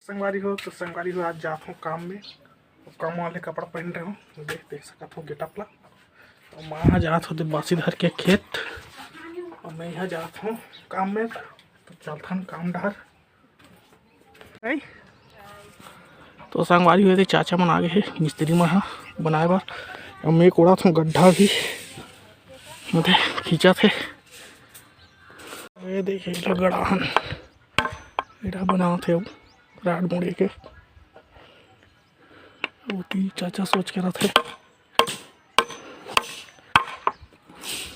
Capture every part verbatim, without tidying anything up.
संगवारी हो, तो संगवारी हो, आज जात हूँ काम में। अब काम वाले कपड़ा पहन रहे हूँ, देख, देख सकत हो getup ला। और माँ ह जात होते बासी धर के खेत, और मैं यहाँ जात हूँ काम में। तो चलथन काम डहर। नहीं? तो संगवारी हो, ये दे चाचा मन आगे हे, मिस्त्री मन ह बनाए बर। अब मैं कोड़ात हूँ गड्ढा भी, मतलब खींचत हे। ये देखिए, ये गड़ाहन, एड़ा बनात हे, राड मुड़े के। ओती चाचा सोच के रथे।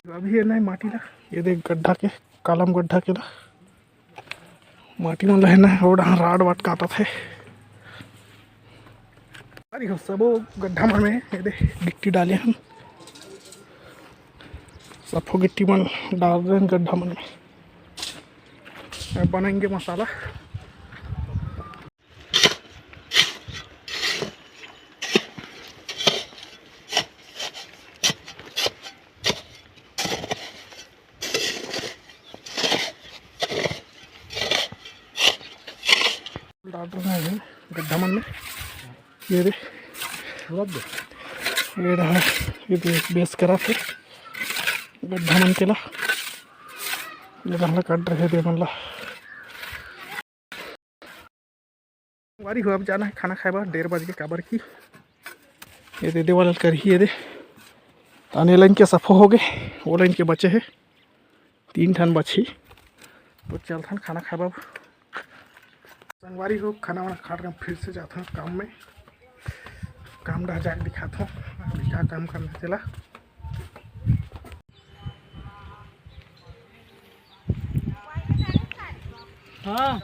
अभी ये नहीं माटी ला, ये देख गड्ढा के, कालम गड्ढा के ला माटी मन ला हे ना, ओ डहार राड वाट काटत हे। अरे हो, सबो गड्ढा मन में ये दे गिट्टी डाले हन, सफो गिट्टी मन डाल रहे हैं गड्ढा मन में। अब बनाएंगे मसाला। डाल रहे हैं गड्ढा मन में। ये दे, ये रहा, ये दे बेस करा थे गड्ढा मन के ला, ये रहला काट रहे दे मन ला। वारी हो, अब जाना है खाना खाए बर, डेढ़ बज के, काबर की ये दे, दे वाला करही ये दे, ताने लाइन के सफो हो गए, वो लाइन के बचे है, तीन ठन बची। तो चलथन खाना खाए बर। संगवारी हो, खाना वाना खा रहे हैं, फिर से जाथन काम में, काम डहा जाके दिखाथन अभी का काम करना चला। हाँ।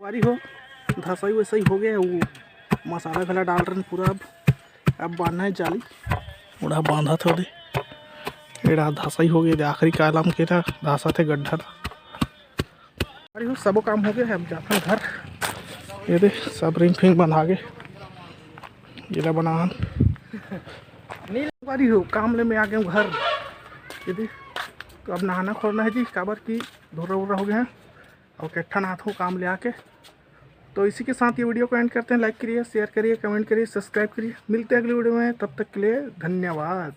वारी हो, धसई वसई हो गया, वो मसाला घला डाल रहे हैं पूरा। अब अब बांधना है जाली, उड़ा बांधा थे ओदे। एड़ा धसई हो गए, आखिरी कालम के ना धसा थे गड्ढा ना। अरे हो, सबो काम हो गया है, अब जाता हूँ घर। ये दे, सब रिंग फिंग बंधा गए, ये ला बनान। वारी हो, काम ले मैं आ गया हूँ घर। ये दे, तो अब नहाना खोरना है जी, काबर की धुर्रा उर्रा हो गया है। और इकट्ठा नहात हूँ काम ले आके। तो इसी के साथ ये वीडियो को एंड करते हैं। लाइक करिए, शेयर करिए, कमेंट करिए, सब्सक्राइब करिए। मिलते हैं अगली वीडियो में, तब तक के लिए धन्यवाद।